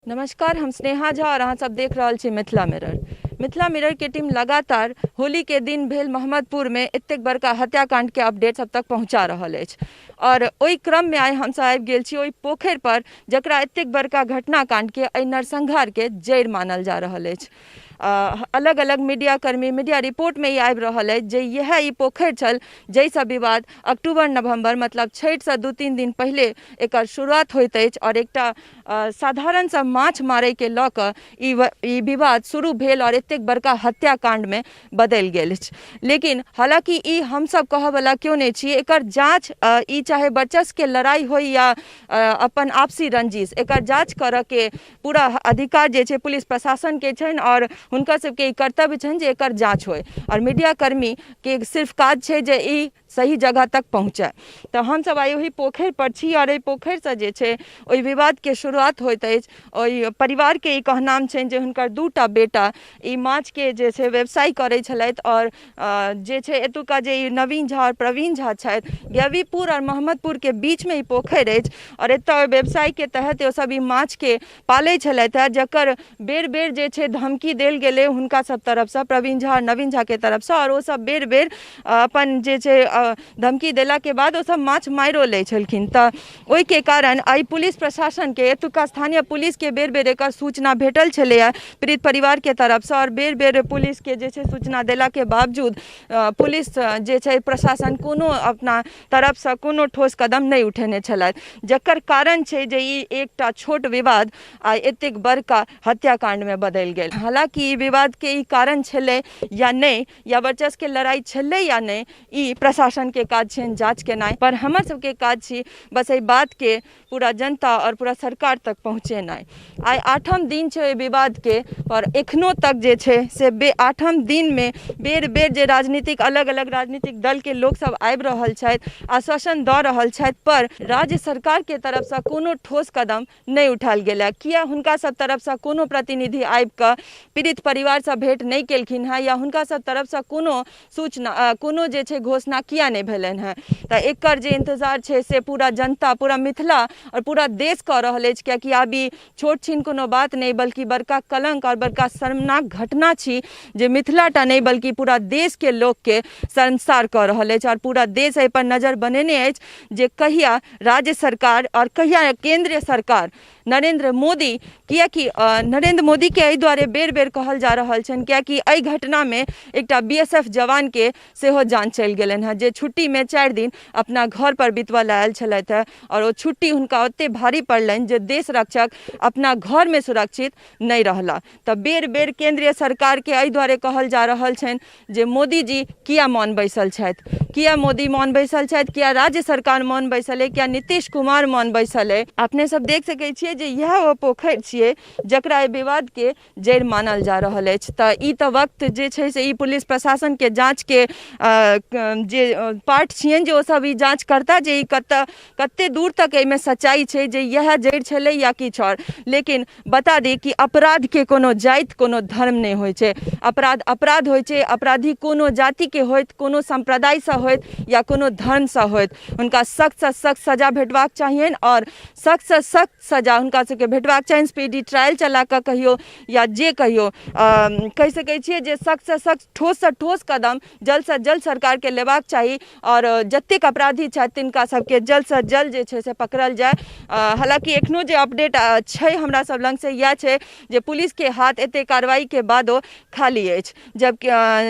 नमस्कार, हम स्नेहा झा और अहाँ सब देख रहल छी मिथिला मिरर। मिथिला मिरर के टीम लगातार होली के दिन भेल महमदपुर में एतेक बड़का हत्याकांड के अपडेट सब तक पहुंचा रहल अछि और ओहि क्रम में आइ हमसब आबि गेल छी ओहि पोखरि पर जकरा एतेक बड़का घटनाकांड के एहि नरसंहार के जड़ि मानल जा रहल अछि। अलग अलग मीडिया कर्मी मीडिया रिपोर्ट में ई आबि रहल अछि जे इएह ई पोखरि छल जाहिसँ विवाद अक्टूबर नवम्बर मतलब छठिसँ 2-3 दिन पहिले एकर शुरुआत होइत अछि और एकटा साधारणसँ माछ मारैके लऽ कऽ ई विवाद शुरू भेल आओर एतेक बड़का हत्याकाण्डमे बदलि गेल अछि। लेकिन हालाँकि ई हमसब कहऽवला केओ नहि छी, एकर जाँच ई चाहे वर्चस्वके लड़ाइ होइ या अपन आपसी रंजिश, एकर जाँच करऽके पूरा अधिकार जे छै पुलिस प्रशासनके छनि आओर हुनकर सबके ई कर्तव्य छनि जे एकर जाँच होइ आओर मीडियाकर्मीके सिर्फ काज छै जे ई सही जगह तक पहुँचय। तऽ हमसभ आइ ओहि पोखरि पर छी आओर एहि पोखरिसँ जे छै ओहि विवादके शुरुआत होइत अछि। ओहि परिवारके ई कहनाम छनि जे हुनकर 2टा बेटा ई माछके जे छै व्यवसाय करै छलथि आओर जे छै एतुका जे ई नवीन झा आओर प्रवीण झा छथि, गैवीपुर आओर मोहम्मदपुरके बीचमे ई पोखरि अछि आओर एतऽ ओहि व्यवसायके तहत ओसभ ई माछके पालै छलथि हेँ, जकर बेर बेर जे छै धमकी देल गेलै हुनका सब तरफसँ, प्रवीण झा आओर नवीन झाके तरफसँ, आओर ओसब बेर बेर अपन जे छै धमकी देलाके बाद ओसब माछ मारिओ लै छलखिन। तऽ ओहिके कारण आइ पुलिस प्रशासनके, एतुका स्थानीय पुलिसके बेर बेर एकर सूचना भेटल छलैए पीड़ित परिवारके तरफसँ आओर बेर बेर पुलिसके जे छै सूचना देलाके बावजूद पुलिस जे छै प्रशासन कोनो अपना तरफसँ कोनो ठोस कदम नहि उठेने छलथि, जकर कारण छै जे ई एकटा छोट विवाद आइ एतेक बड़का हत्याकाण्डमे बदलि गेल। हालाँकि ई विवादके ई कारण छलै या नहि, या वर्चस्वके लड़ाइ छलै या नहि, ई प्रशासनके काज छनि जाँच केनाइ, पर हमर सबके काज छी बस एहि बातके पूरा जनता आओर पूरा सरकार तक पहुँचेनाइ। आइ 8म दिन छै ओहि विवादके, पर एखनो तक जे छै से 8म दिनमे बेर बेर जे राजनीतिक अलग अलग राजनीतिक दलके लोकसब आबि रहल छथि, आश्वासन दऽ रहल छथि, पर राज्य सरकारके तरफसँ कोनो ठोस कदम नहि उठायल गेल हँ। किया हुनका सब तरफसँ कोनो प्रतिनिधि आबिकऽ पीड़ित परिवारसँ भेँट नहि केलखिन हँ या हुनका सब तरफसँ कोनो सूचना, कोनो जे छै घोषणा किया नहि भेलनि हँ? तऽ एकर जे इन्तजार छै से पूरा जनता, पूरा मिथिला आओर पूरा देश कऽ रहल अछि, कियाकि आब ई छोट छिन कोनो बात नहि बल्कि बड़का कलङ्क आओर बड़का शर्मनाक घटना छी जे मिथिलाटा नहि बल्कि पूरा देशके लोकके शर्मसार कऽ रहल अछि आओर पूरा देश एहिपर नजर बनेने अछि जे कहिया राज्य सरकार आओर कहिया केन्द्रीय सरकार नरेन्द्र मोदी, कियाकि नरेन्द्र मोदीके एहि दुआरे बेर बेर कहल जा रहल छनि कियाकि एहि घटनामे एकटा BSF जवानके सेहो जान चलि गेलनि हँ, जे छुट्टीमे 4 दिन अपना घर पर बितबऽ लए आयल छलथि हँ आओर ओ छुट्टी हुनका ओते भारी पड़लनि जे देश रक्षक अपना घरमे सुरक्षित नहि रहला। तऽ बेर बेर केन्द्रीय सरकारके एहि दुआरे कहल जा रहल छनि जे मोदीजी किया मौन बैसल छथि, किया मोदी मौन बैसल छथि, किया राज्य सरकार मौन बैसल अइ, किया नीतीश कुमार मौन बैसल अइ। अपने सब देख सकै छियै जे इएह ओ पोखरि छियै जकरा एहि विवादके जड़ि मानल जा रहल अछि। तऽ ई तऽ वक्त जे छै से ई पुलिस प्रशासनके जाँचके जे पार्ट छियनि जे ओसब ई जाँच करता जे ई कतऽ कते दूर तक एहिमे सच्चाइ छै जे इएह जड़ि छलै या किछु आओर। लेकिन बता दी कि अपराधके कोनो जाति कोनो धर्म नहि होइ छै, अपराध अपराध होइ छै। अपराधी कोनो जातिके होइत, कोनो सम्प्रदायसँ होइत या कोनो धर्मसँ होइत, हुनका सख्तसँ सख्त सजा भेटबाक चाहियनि आओर सख्तसँ सख्त सजा हुनका सबके भेटबाक चाहियनि। स्पीडी ट्रायल चलाकऽ कहियौ या जे कहियौ, कहि सकै छियै जे सख्तसँ सख्त ठोससँ ठोस कदम जल्दसँ जल्द सरकारके लेबाक चाही आओर जतेक अपराधी छथि तिनका सबके जल्दसँ जल्द जे छै से पकड़ल जाय। हालाँकि एखनो जे अपडेट छै हमरा सब लग से इएह छै जे पुलिसके हाथ एते कार्रवाईके बादो खाली अछि, जबकि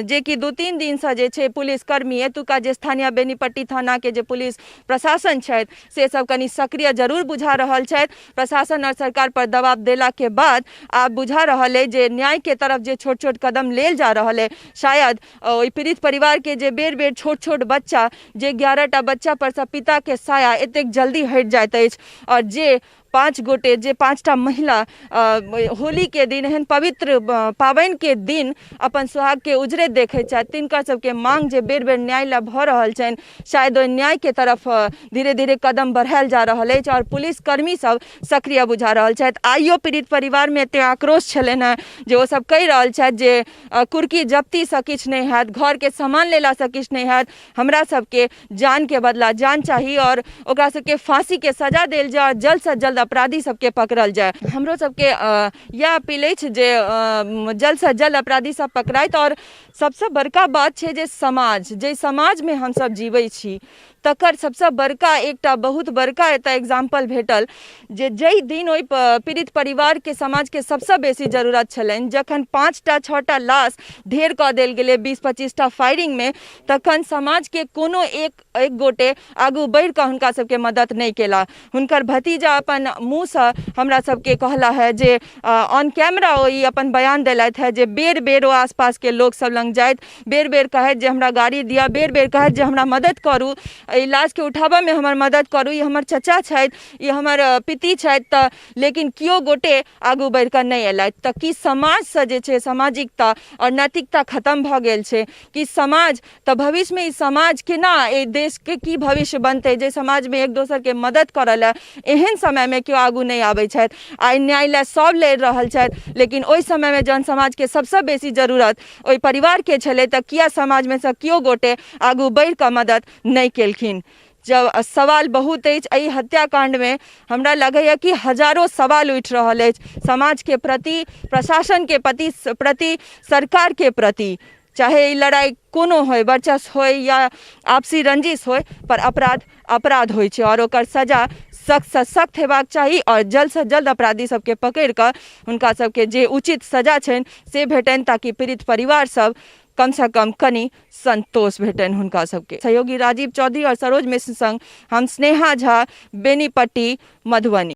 जेकि 2-3 दिनसँ जे छै पुलिसकर्मी एतुका जे स्थानीय बेनीपट्टी थानाके जे पुलिस प्रशासन छथि से सब कनि सक्रिय जरूर बुझा रहल छथि। प्रशासन आओर सरकार पर दबाव देलाके बाद आब बुझा रहल अछि जे न्यायके तरफ जे छोट छोट कदम लेल जा रहल अछि, शायद ओहि पीड़ित परिवारके जे बेर बेर छोट छोट बच्चा, जे 11टा बच्चा पर सँ पिताके साया एतेक जल्दी हटि जाइत अछि आओर जे 5 गोटे, जे 5टा महिला होलीके दिन एहन पवित्र पाबनिके दिन अपन सुहागके उजरैत देखैत छथि, तिनकर सबके मांग जे बेर बेर न्याय लए भऽ रहल छनि, शायद ओहि न्यायके तरफ धीरे धीरे कदम बढ़ायल जा रहल अछि आओर पुलिसकर्मी सब सक्रिय बुझा रहल छथि। आइयो पीड़ित परिवारमे एते आक्रोश छलनि हेँ जे ओ सब कहि रहल छथि जे कुर्की जब्तीसँ किछु नहि हैत, घरके सामान लेलासँ किछु नहि हैत, हमरा सबके जानके बदला जान चाही आओर ओकरा सबके फाँसीके सजा देल जाय आओर जल्दसँ जल्द जल्द अपराधी सबके पकड़ल जाय। हमरो सबके इएह अपील अछि जे जल्दसँ जल्द अपराधी सब पकड़ाइत। आओर सबसँ बड़का बात छै जे समाज, जाहि समाजमे हमसब जीबै छी तकर सबसँ बड़का एकटा बहुत बड़का एतऽ एग्जाम्पल भेटल जे जाहि दिन ओहि पीड़ित परिवारके समाजके सबसँ बेसी जरूरत छलनि, जखन 5टा 6टा लाश ढेर कऽ देल गेलै 20-25टा फायरिंगमे, तखन समाजके कोनो एक गोटे आगू बढ़िकऽ हुनका सबके मदद नहि केला। हुनकर भतीजा अपन मुँहसँ हमरा सबके कहला है जे ऑन कैमरा ओ ई अपन बयान देलथि है जे बेर बेर ओ आसपासके लोक सब लग जाइत, बेर बेर कहैत जे हमरा गाड़ी दिअ, बेर बेर कहैत जे हमरा मदद करू, एहि लाशके उठाबऽमे हमर मदद करू, ई हमर चचा छथि, ई हमर पिती छथि, तऽ लेकिन केओ गोटे आगू बढ़िकऽ नहि अयलथि। तऽ की समाजसँ जे छै सामाजिकता आओर नैतिकता खतम भऽ गेल छै? कि समाज तऽ भविष्यमे ई समाज केना, एहि देशके की भविष्य बनतै जे समाजमे एक दोसरके मदद करऽ लए एहन समयमे केओ आगू नहि आबै छथि? आइ न्याय लए सब लड़ि रहल छथि, लेकिन ओहि समयमे जहन समाजके सबसँ बेसी जरूरत ओहि परिवारके छलै तऽ किया समाजमे सँ केओ गोटे आगू बढ़िकऽ मदद नहि केलखिन? जब सवाल बहुत अछि एहि हत्याकाण्डमे, हमरा लगैए कि हजारो सवाल उठि रहल अछि समाजके प्रति, प्रशासनके प्रति, सरकारके प्रति। चाहे ई लड़ाइ कोनो होइ, वर्चस्व होइ या आपसी रंजिश होइ, पर अपराध अपराध होइ छै आओर ओकर सजा सख्तसँ सख्त हेबाक चाही आओर जल्दसँ जल्द अपराधी सबके पकड़ि कऽ हुनका सबके जे उचित सजा छनि से भेटनि, ताकि पीड़ित परिवार सब कमसँ कम कनि संतोष भेटनि हुनका सबके। सहयोगी राजीव चौधरी आओर सरोज मिश्र संग हम स्नेहा झा, बेनीपट्टी, मधुबनी।